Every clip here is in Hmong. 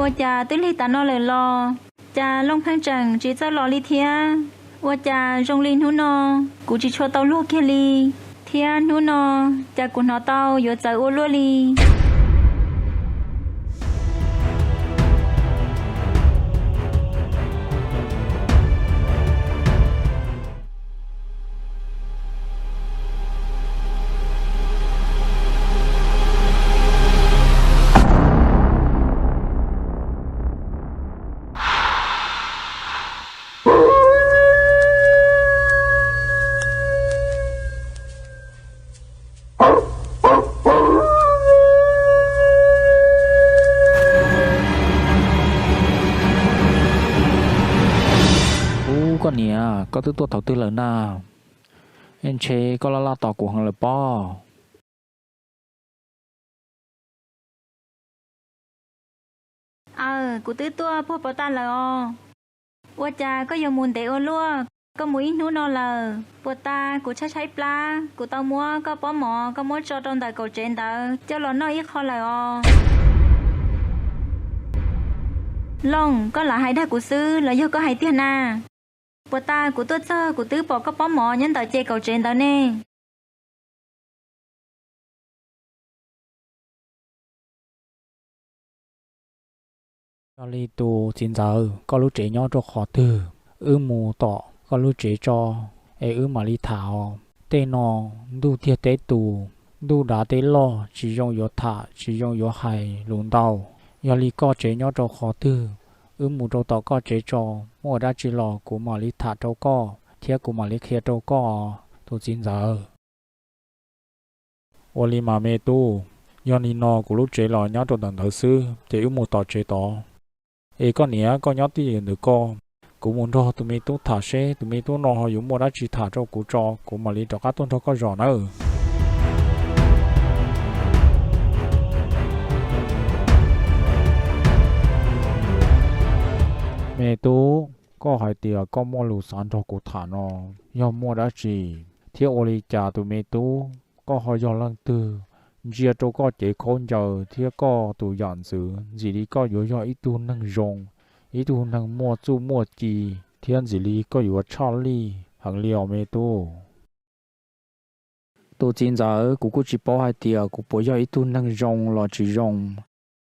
Ua cas twb lig tas no lawm los cas Looj Pheej tseem tsis txawj los li thiab? Ua cas zoo li hnub no kuv tsis tshua tau luag kiag li, thiab hnub no cas kuv hnov tau yuav txawv ua luaj li? Ub, koj niam, koj twb tuaj thaum twg lawm na? Ntshe koj laj laj tos kuv heev lawm pob. Aw, kuv twb tuaj puag puas tas lawm os. Ua cas koj yuav mus ntev ua luaj? Koj mus ib hnub no lawm, puas tas kuv tshaib tshaib plab, kuv tau muab koj pob mov koj muab tso rau ntawm kaum tsev ntawd coj los noj ib qho lawm os. Looj, koj lam hais dag kuv xwb los yog koj hais tiag na? Puas tas kuv tuaj txog kuv twb pom koj pob mov nyob ntawm ces kaum tsev ntawd ne. Yog li tus txiv ntxawm, koj lub tsev nyob rau qhov twg? Wb mus tom koj lub tsev tso, es wb mam li tham os. Tej no ntuj tiag teb tus, ntuj dav teb loj, tsis zoo yuav tham, tsis zoo yuav hais lus ntau. Yog li koj tsev nyob rau qhov twg? Wb mus rau tom koj tsev tso, muaj dab tsi los kuv mam li tham rau koj thiab kuv mam li qhia rau koj os tus txiv ntxawm. Ua li mas me tub, yog li no kuv lub tsev los nyob rau ntawm ntawd xwb, ces wb mus tom tsev tod. Es koj niam, koj nyob twj ywm ntawm koj, kuv mus nrog tus me tub tham seb tus me tub no ho yuav muaj dab tsi tham rau kuv tso, kuv mam li rov qab tuaj nrog koj zom nawb. Me tub, koj hais tias koj muaj lus xav nrog kuv tham no, yog muaj dab tsi thiab ua li cas tus me tub koj ho yog leej twg? Ntsia rau koj cev khaub ncaws thiab koj tus yam ntxwv, ntxim li koj yuav yog ib tug neeg zoo, ib tug neeg muaj txuj muaj ci, thiab ntxim li koj yuav tshaj lij heev li os me tub. Tus txiv ntxawm, kuv kuj tsis paub hais tias kuv puas yog ib tug neeg zoo los tsis zoo,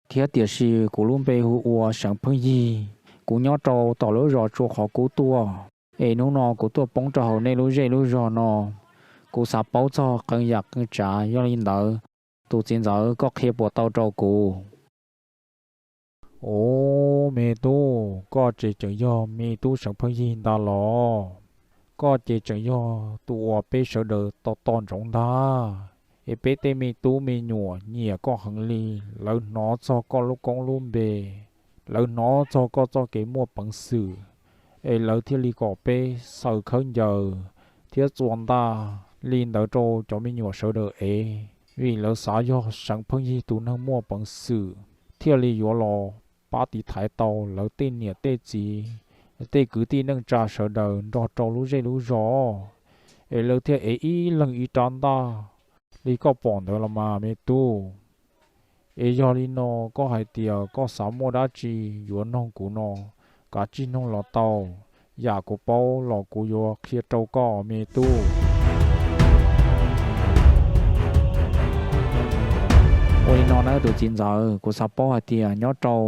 thiab tiam sis kuv lub npe hu ua Seev Pheej Yig. Kuv nyob rau tom lub zos Tsua Qhov Kub tuaj, es hnub no kuv tuaj poob rau hauv nej lub zej lub zog no. Kuv xav paub txog qee yam qee tsav, yog li ntawd tus txiv ntxawm koj qhia puas tau rau kuv? Ub, me tub, koj ces tseem yog me tub Seev Pheej Yig ntag los? Koj ces tseem yog tus uas peb sawv daws tos tos ntsoov ntag. Es peb tej me tub me nyuam nyiam koj heev li, lawv hnov txog koj lub koob lub npe, lawv hnov txog koj txoj kev muaj peev xwm, es lawv thiaj li kom peb xaws khaub ncaws thiab txua ntaj li ntawd rau cov me nyuam sawv daws ev, vim lawv xav yog Seev Pheej Yig tus neeg muaj peev xwm thiaj li yuav los pab tiv thaiv tau lawv tej niam tej txiv, tej kwv tij neej tsa sawv daws nrog rau lub zej lub zos, es lawv thiaj ev ib leeg ib rab ntaj li koj pom ntawd los mas me tub. Es yog li no, koj hais tias koj xav muaj dab tsi yuav noog kuv no, kav tsij noog los tau. Yam kuv paub los kuv yuav qhia rau koj me tub. Ua li no na tus txiv ntxawm, kuv xav paub hais tias nyob rau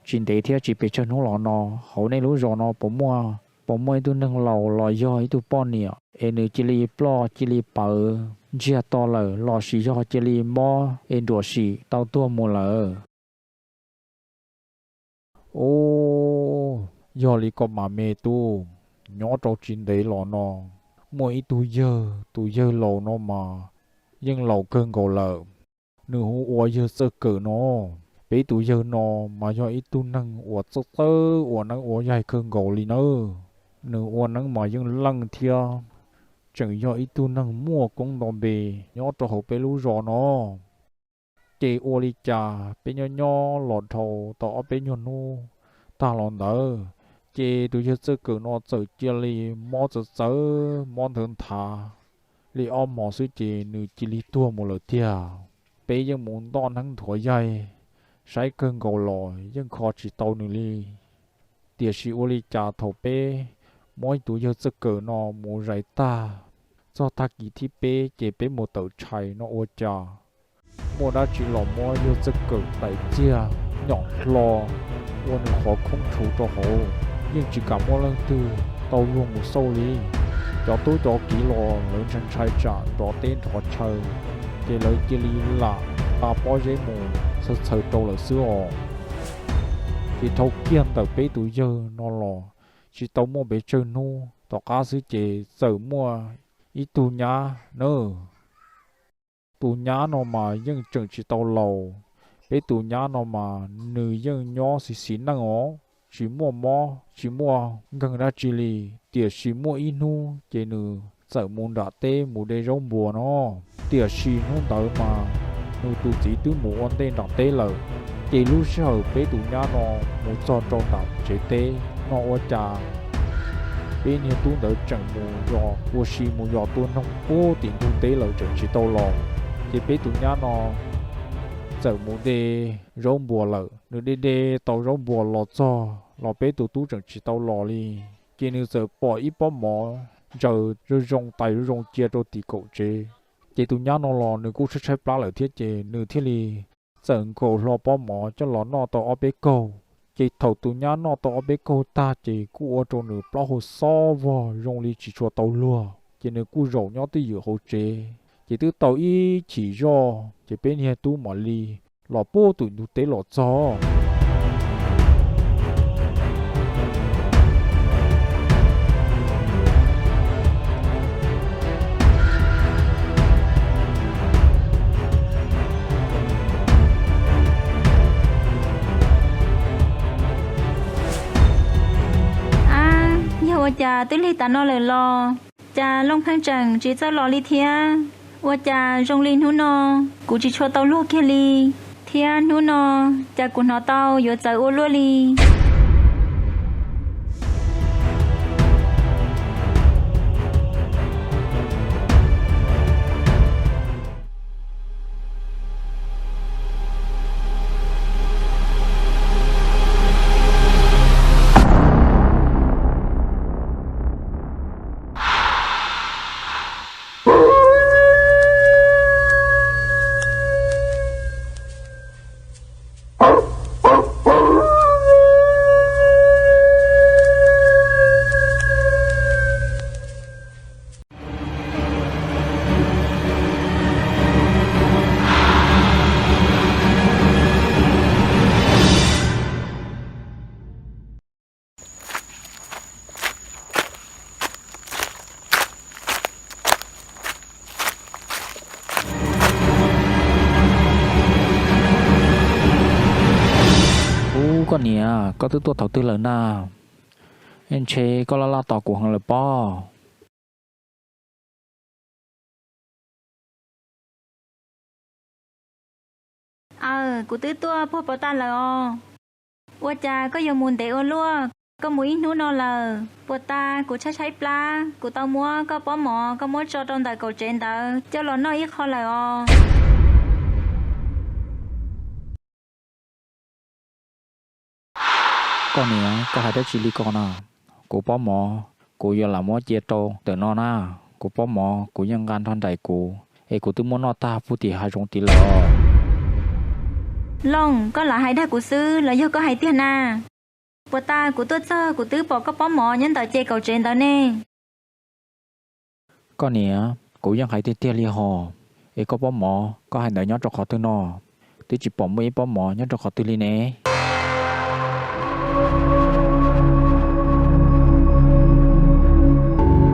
tsis ntev thiab tsis pes tsawg hnub los no, hauv nej lub zos no puas muaj, puas muaj ib tug neeg laus los yog ib tug poj niam es nws cia li ploj cia li pawv ntsiag to lawm, los sis yog cia li mob es nruam sim tau tuag mus lawm? Ub, yog li ko mas me tub, nyob rau tsis ntev los no muaj ib tug yawg, tus yawg laus no mas yeej laus kawg nkaus lawm. Nws hu ua yawg Txawj Kawm no. Peb tus yawg no mas yog ib tug neeg uas txawj txawj ua neeb ua yaig kawg nkaus li nawb. Nws ua neeb mas yeej leej thiab tseem yog ib tug neeg muaj koob nto npe nyob rau hauv peb lub zos no. Ces ua li cas peb nyob nyob los dhau tau ob peb nyuag hnub tag los ntawd, ces tus yawg Txawj Kawm no txawm cia li mob txawv txawv mob nthawv nthav li ob hmos xwb ces nws cia li tuag mus lawm tiag. Peb yeej mus ntoj neeb nthuav yaig saib kawg nkaus los yeej kho tsis tau nws li. Tiam sis ua li cas thaum peb muab tus yawg txawj kawm no mus zais tag, txog tag kis thib peb ces peb mus tawm tshais no ua cas muaj dab tsi los muab yawg txawj kawm tais txiag nyom hlo ua nws qhov khoob tshuv rau hauv, yeej tsis kam muaj leej twg tau luag mus xauj li. Cov tub cov kiv los lawv ntshai ntshai tsam nrov teb nrov chaw, ces lawv cia li lam nqa pob zeb mus txhaws txhaws rau lawm xwb os. Ces dhau kiag ntawm peb tus yawg no los tsis tau muaj pes tsawg hnub, tom qab xwb ces txawm muaj ib tug nyab na. Tus nyab no mas yeej tseem tsis tau laus. Peb tus nyab no mas nws yeej nyob xis xis neej os, tsis muaj mob tsis muaj nkeeg dab tsi li. Tiam sis muaj ib hnub ces nws txawm mus nram teb mus de zaub npuas no. Tiam sis hnub ntawd mas nws tus txiv twb mus ua ntej nram teb lawm. Ces lub sij hawm peb tus nyab no mus txog rau nram tsev teb no ua cas peb niag tub ntawd tseem mus yos ua si mus yos tua noog puag tim ntug teb lawm tseem tsis tau los. Ces peb tus nyab no txawm mus de zaub npuas lawm. Nws de de tau zaub npuas los txog los peb tus tub tseem tsis tau los li. Ces nws txawm pom ib pob mov ntsaws zoo zoo tais zoo zoo cia rau tim kaum tsev. Ces tus nyab no los nws kuj tshaib tshaib plab lawm thiab ces nws thiaj li txawm nkaus hlo pob mov coj los noj tau ob peb kaug. Ces thaum tus nyab noj tau ob peb kaug tag ces kuj ua rau nws plaub hau xob vog zoo li tsis tshua tau luag, ces nws kuj zaum nyob twj ywm hauv tsev. Ces twb tau ib chim zoj ces peb niag tub mam li los puag tim ntug teb los txog. Ab, yog ua cas twb lig tas no lawm los cas Looj Pheej tseem tsis txawj los li thiab? Ua cas zoo li hnub no kuv tsis tshua tau luag kiag li, thiab hnub no cas kuv hnov tau yuav txawv ua luaj li. Ub, koj niam, koj twb tuaj thaum twg lawm na? Ntshe koj laj laj tos kuv heev lawm pob. Aw, kuv twb tuaj puag puas tas lawm os. Ua cas koj yuav mus ntev ua luaj? Koj mus ib hnub no lawm, puas tas kuv tshaib tshaib plab, kuv tau muab koj pob mov koj muab tso rau ntawm kaum tsev ntawd coj los noj ib qho lawm os. Koj niam, koj hais dab tsi li ko na? Kuv pob mov kuv yuav lam muab cia rau ntawm no na. Kuv pob mov kuv yeej nqa nrog nraim kuv, es kuv twb muab noj tag puag tim hav zoov tid lawm. Looj, koj lam hais dag kuv xwb los yog koj hais tiag na? Puas tas kuv tuaj txog kuv twb pom koj pob mov nyob ntawm ces kaum tsev ntawd ne. Koj niam, kuv yeej hais tiag tiag li hos. Es koj pob mov koj hais ntawd nyob rau qhov twg no? Twb tsis pom muaj ib pob mov nyob rau qhov twg li ne.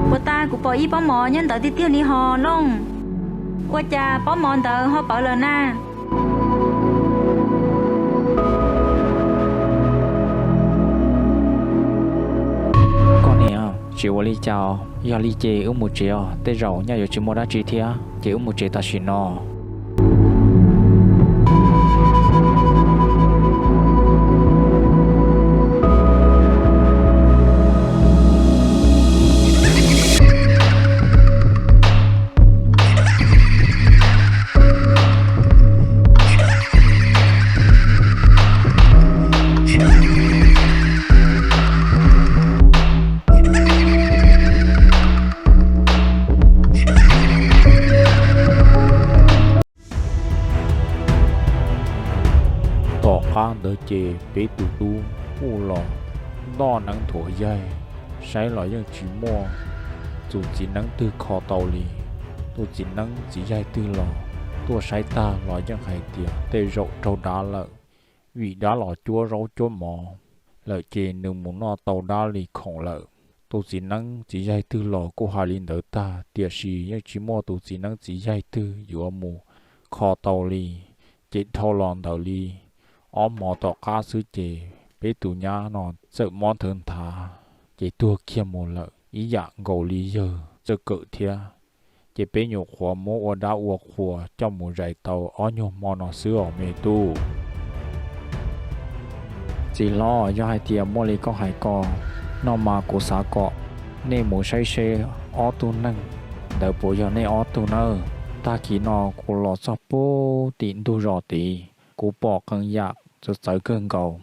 Puas tas kuv pom ib pob mov nyob ntawd tiag tiag li hos Looj. Ua cas pob mov ntawd ho pawv lawm na? Koj niam, tsis ua li cas, yog li ces wb mus tsev os, tej zaum nyaj yuav tsis muaj dab tsi thiab, ces wb mus tsev tam sim no. Tom qab ntawd ces peb tus tub kuj los ntoj neeb nthuav yaig, saib los yeej tsis muaj tus txiv neeb twg kho tau li. Tus txiv neeb txiv yaig twg los tuaj saib tag los yeej hais tias tej zaum raug dab lawm, vim dab los cuab zaub cuab mov lawm ces nws mus noj tau dab li khoom lawm. Tus txiv neeb txiv yaig twg los kuj hais li ntawd tag, tiam sis yeej tsis muaj tus txiv neeb txiv yaig twg yuav mus kho tau li. Ces dhau los ntawd li ob hmo tom qab xwb ces peb tus nyab no txawm mob nthawv nthav, ces tuag kiag mus lawm ib yam nkaus li yawg Txawj Kawm thiab. Ces peb nyuam qhuav muab ua dab ua qhuas coj mus zais tau ob nyuag hmo no xwb os me tub. Txiv hlob, yog hais tias muaj li koj hais ko no mas kuv xav kom nej mus saib seb ob tug neeg ntawd puas yog nej ob tug nawb. Tag kis no kuv los txog puag tim ntug zos tid, kuv pom qee yam txawv txawv kawg nkaus.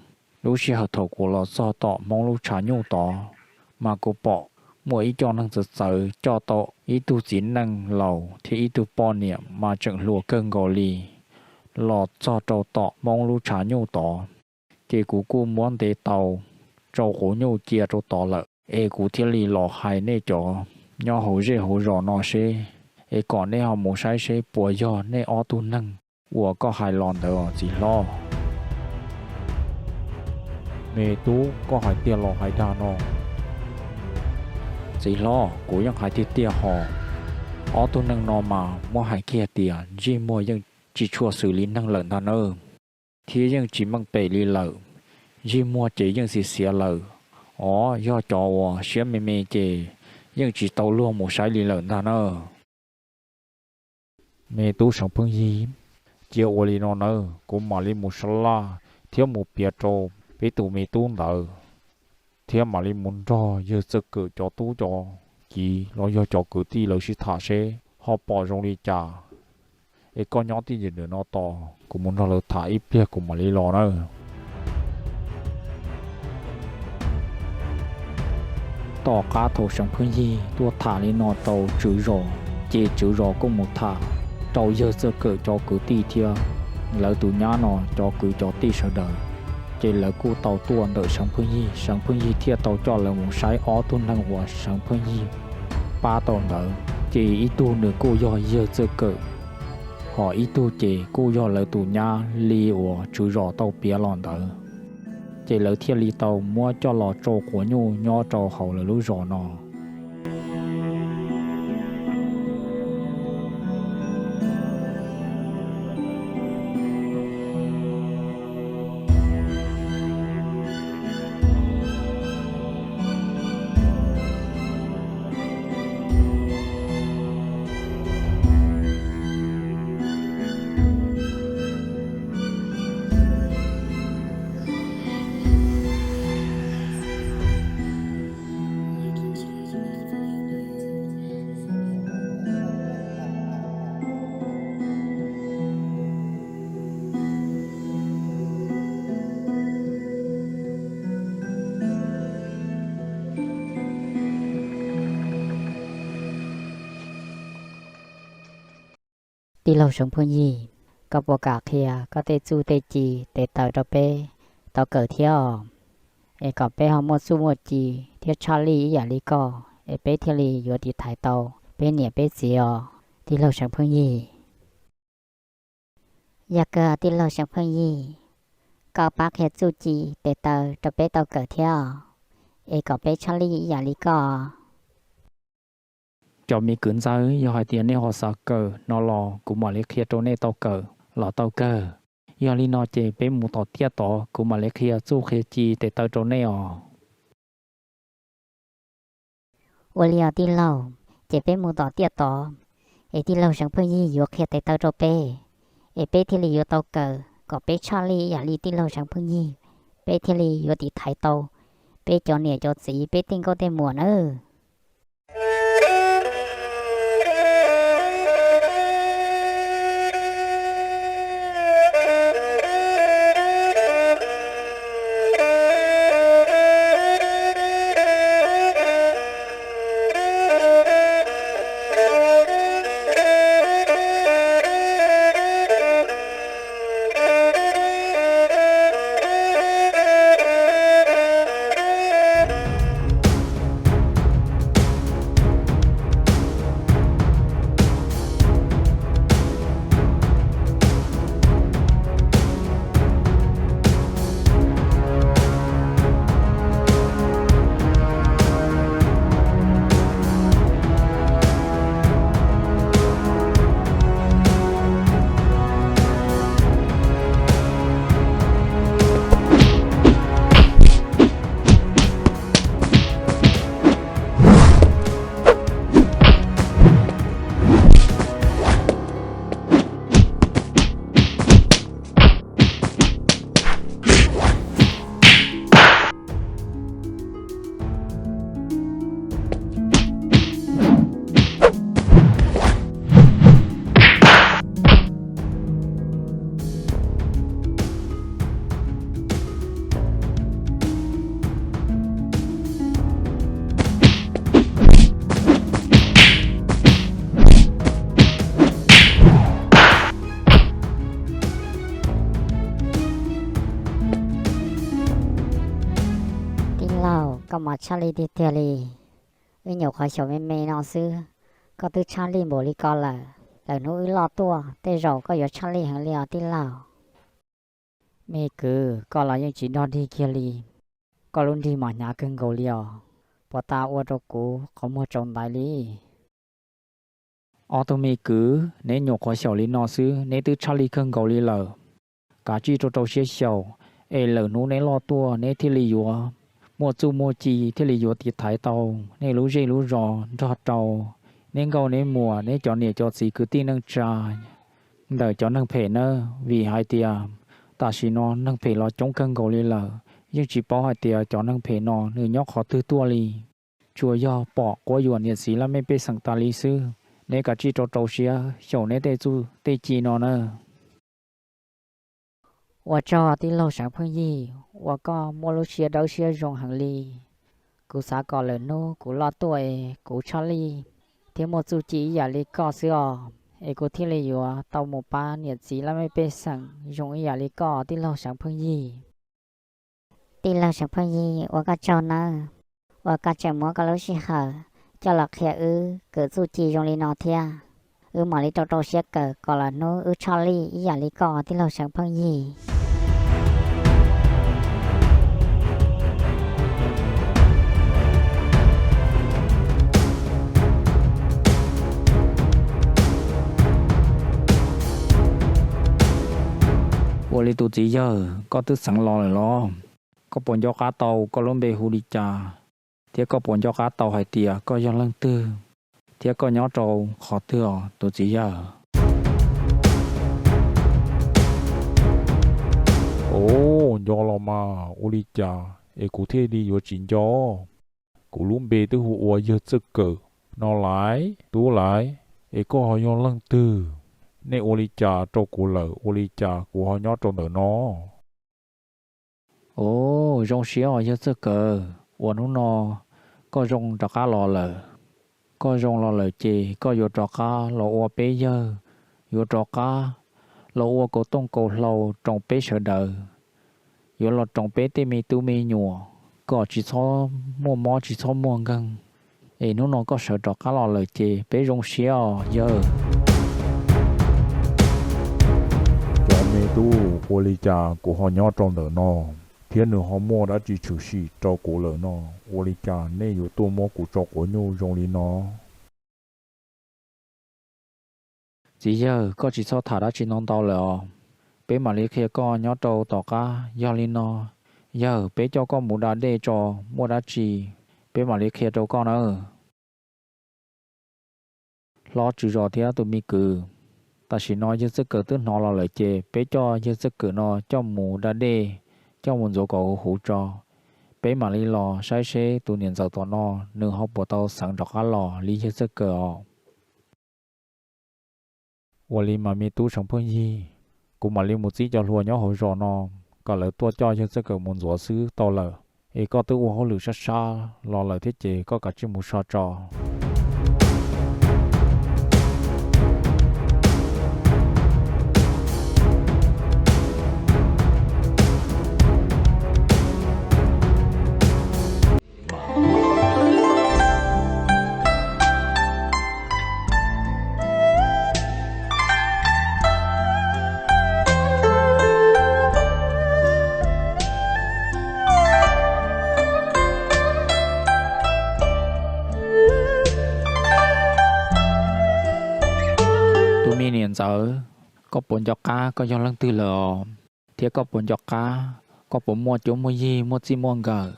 Lub sij hawm thaum kuv los txog tom Hmoob lub tshav nyuj tod, mas kuv pom muaj ib co neeg txawv txawv coj tau ib tug txiv neej laus thiab ib tug poj niam mas tseem hluas kawg nkaus li los txog rau tom Hmoob lub tshav nyuj tod. Ces kuv kuj muab ntes tau tsau quav nyuj cia rau tod lawm, es kuv thiaj li los hais nej cov nyob hauv zej hauv zos no seb, es kom nej ho mus saib seb puas yog nej ob tug neeg uas koj hais los ntawd os txiv hlob. Me tub, koj hais tiag los hais dag no? Txiv hlob, kuv yeej hais tiag tiag hos. Ob tug neeg no mas muab hais kiag tias ntsej muag yeej tsis tshua xws li neeg lawm ntag nawb, thiab yeej tsis meej pem li lawm. Ntsej muag ces yeej xiav xiav lawm os, yog cov uas siab me me ces yeej tsis tau luag mus saib li lawm ntag na. Me tub Seev Pheej Yig, cia ua li no nawb, kuv mam li mus sab laj thiab mus piav rau peb tus me tub ntawd, thiab mam li mus nrog yawg Txawj Kawm cov tub cov kiv los yog cov kwv tij lawv sib tham seb ho pom zoo li cas. Es koj nyob tij ntawm no tos kuv mus nrog lawv tham ib pliag kuv mam li los nawb. Tom qab thaum Seev Pheej Yig tuaj tham li no rau tswv zos, ces tswv zos kuj mus tham rau yawg Txawj Kawm cov kwv tij thiab lawv tus nyab no cov kwv cov tij sawv daws. Ces lawv kuj tau tuaj ntawm Seev Pheej Yig, Seev Pheej Yig thiaj tau coj lawv mus saib ob tug neeg uas Seev Pheej Yig pab tau ntawd. Ces ib tug nws kuj yog yawg Txawj Kawm, ho ib tug ces kuj yog lawv tus nyab li uas tswv zos tau piav los ntawd. Ces lawv thiaj li tau muab coj los tsau quav nyuj nyob rau hauv lawv lub zos no. Tij laug Seev Pheej Yig, koj puas kam qhia koj tej txuj tej ci tes taw rau peb tau kawm thiab os? Es kom peb ho muaj txuj muaj ci thiab tshaj lij ib yam li koj, es peb thiaj li yuav tiv thaiv tau peb niam peb txiv os, tij laug Seev Pheej Yig. Yog kawg tij laug Seev Pheej Yig, koj pab qhia txuj ci tes taw rau peb tau kawm thiab os, es kom peb tshaj lij ib yam li koj. Cov me kwv ntxawg, yog hais tias nej ho xav kawm no los kuv mam li qhia rau nej tau kawm los tau kawg. Yog li no ces peb mus tom tiaj tod, kuv mam li qhia txuj qhia ci tes taw rau nej os. Ua li os tij laug, ces peb mus tom tiaj tod, es tij laug Seev Pheej Yig yuav qhia tes taw rau peb, es peb thiaj li yuav tau kawm kom peb tshaj lij ib yam li tij laug Seev Pheej Yig, peb thiaj li yuav tiv thaiv tau peb cov niam cov txiv peb tej nkauj tej muam nawb. Koj mas tshaj lij tiag tiag li. Wb nyuam qhuav xyaum me me no xwb, koj twb tshaj lij npaum li ko lawm. Lwm hnub wb loj tuaj tej zaum koj yuav tshaj lij heev li os tij laug. Me kwv, koj los yeej tsis dog dig kiag li. Koj lub nrig mas hnyav kawg nkaus li os. Puas tas ua rau kuv qhov muag tsaus ntaiv li. Ob tug me kwv, neb nyuam qhuav xyaum li no xwb neb twb tshaj lij kawg nkaus li lawm. Kav tsij rau rau siab xyaum, es lwm hnub neb loj tuaj neb thiaj li yuav muaj txuj muaj ci, thiaj li yuav tiv thaiv tau nej lub zej lub zos nrog rau neb nkauj neb muam, neb cov niam cov txiv kwv tij neej tsa ntawm cov neeg phem nawb. Vim hais tias tam sim no neeg phem los coob kawg nkaus li lawm, yeej tsis paub hais tias cov neeg phem no nws nyob qhov twg tuaj li. Tsuas yog pom quab yuam niam txiv laj mej pej xeem tas li xwb. Neb kav tsij rau rau siab xyaum neb tej txuj tej ci no na. Ua tsaug tij laug Seev Pheej Yig uas koj muaj lub siab dawb siab zoo heev li. Kuv xav kom lwm hnub kuv loj tuaj es kuv tshaj lij thiab muaj txuj ci ib yam li koj xwb os, es kuv thiaj li yuav tau mus pab niam txiv laj mej pej xeem zoo ib yam li koj tij laug Seev Pheej Yig. Tij laug Seev Pheej Yig, ua koj tsaug nawb uas koj tseem muab koj lub sij hawm coj los qhia wb kawm txuj ci zoo li no thiab. Wb mam li rau rau siab kawm kom lwm hnub wb tshaj lij ib yam li koj tij laug Seev Pheej Yig. Ua li tus txiv yawg, koj twb xeev los lawm los? Koj puas nco qab tau koj lub npe hu li cas? Thiab koj puas nco qab tau hais tias koj yog leej twg thiab koj nyob rau qhov twg os tus txiv yawg? Os, nco los mas, ua li cas es kuv thiaj li yuav tsis nco? Kuv lub npe twb hu ua yawg Txawj Kawm no laiv tub laiv, es koj ho yog leej twg? Nej ua li cas rau kuv lawm, ua li cas kuv ho nyob rau ntawm no? Os, zoo siab os yawg Txawj Kawm uas hnub no koj zoo rov qab los lawm. Koj zoo los lawm ces koj yuav rov qab los ua peb yawg, yuav rov qab los ua kaus tooj kaus hlau roos peb sawv daws, yuav los roos peb tej me tub me nyuam kom tsis txhob muaj mob tsis txhob muaj nkeeg. Es hnub no koj sawv rov qab los lawm ces peb zoo siab os yawg. Cov me tub, ua li cas kuv ho nyob rau ntawm no thiab nws ho muaj dab tsi tshwm sim rau kuv lawm no? Ua li cas nej yuav tuaj muab kuv tso quav nyuj zoo li no? Txiv yawg, koj tsis txhob tham dab tsi ntau ntau lawm os. Peb mam li qhia koj nyob rau tom qab. Yog li no, yawg, peb coj koj mus da dej tso, muaj dab tsi peb mam li qhia rau koj nawb. Hlob tswv zos thiab tus me kwv, tam sim no yawg Txawj Kawm twb hnov los lawm ces peb coj yawg Txawj Kawm no coj mus da dej, coj mus ntxuav kom huv huv tso. Peb mam li los saib seb tus niam ntxawm tom no nws ho puas tau xeev rov qab los li yawg Txawj Kawm os. Ua li mas me tub Seev Pheej Yig, kuv mam li mus txib cov hluas nyob hauv zos no kom lawv tuaj coj yawg Txawj Kawm mus ntxuav xwb tau lawm. Es koj twb ua hauj lwm sab sab los lawm thiab ces koj kav tsij mus so tso. Tus me niam ntxawm, koj puas nco qab koj yog leej twg lawm os? Thiab koj puas nco qab koj puas muaj cuab muaj yig muaj txij muaj nkawm?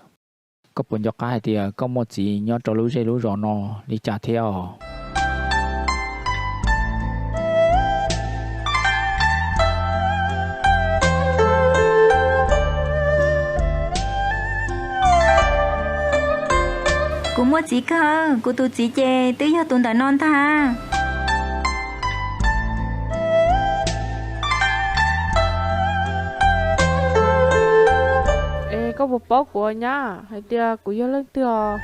Koj puas nco qab hais tias koj muaj txiv nyob rau lub zej lub zos no li cas thiab os? Kuv muaj txiv kawg, kuv tus txiv ces twb yog tus ntawm no ntag. Es koj puas paub kuv nyab hais tias kuv yog leej twg os?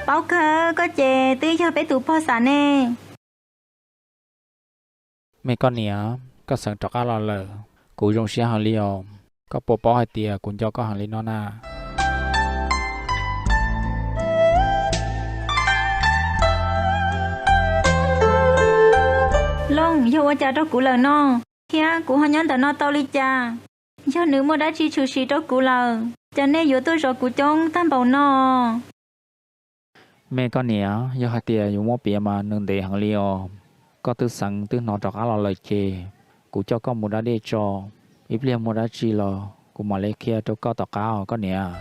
Paub kawg, koj ces twb yog peb tus pog xam ne. Me koj niam, koj xeev rov qab los lawm, Kuv zoo siab heev li os. Koj puas paub hais tias kuv nco koj heev li no na? Looj, yog ua cas rau kuv lawm no? Thiab kuv ho nyob ntawm no tau li cas? Yog nws muaj dab tsi tshwm sim rau kuv lawm, cas nej yuav tuaj zov kuv coob tag npaum no? Me koj niam, yog hais tias yuav muab piav mas nws ntev heev li os. Koj twb xeev twb hnov rov qab los lawm ces kuv coj koj mus da dej tso, ib pliag muaj dab tsi los kuv mam li qhia rau koj tom qab os koj niam.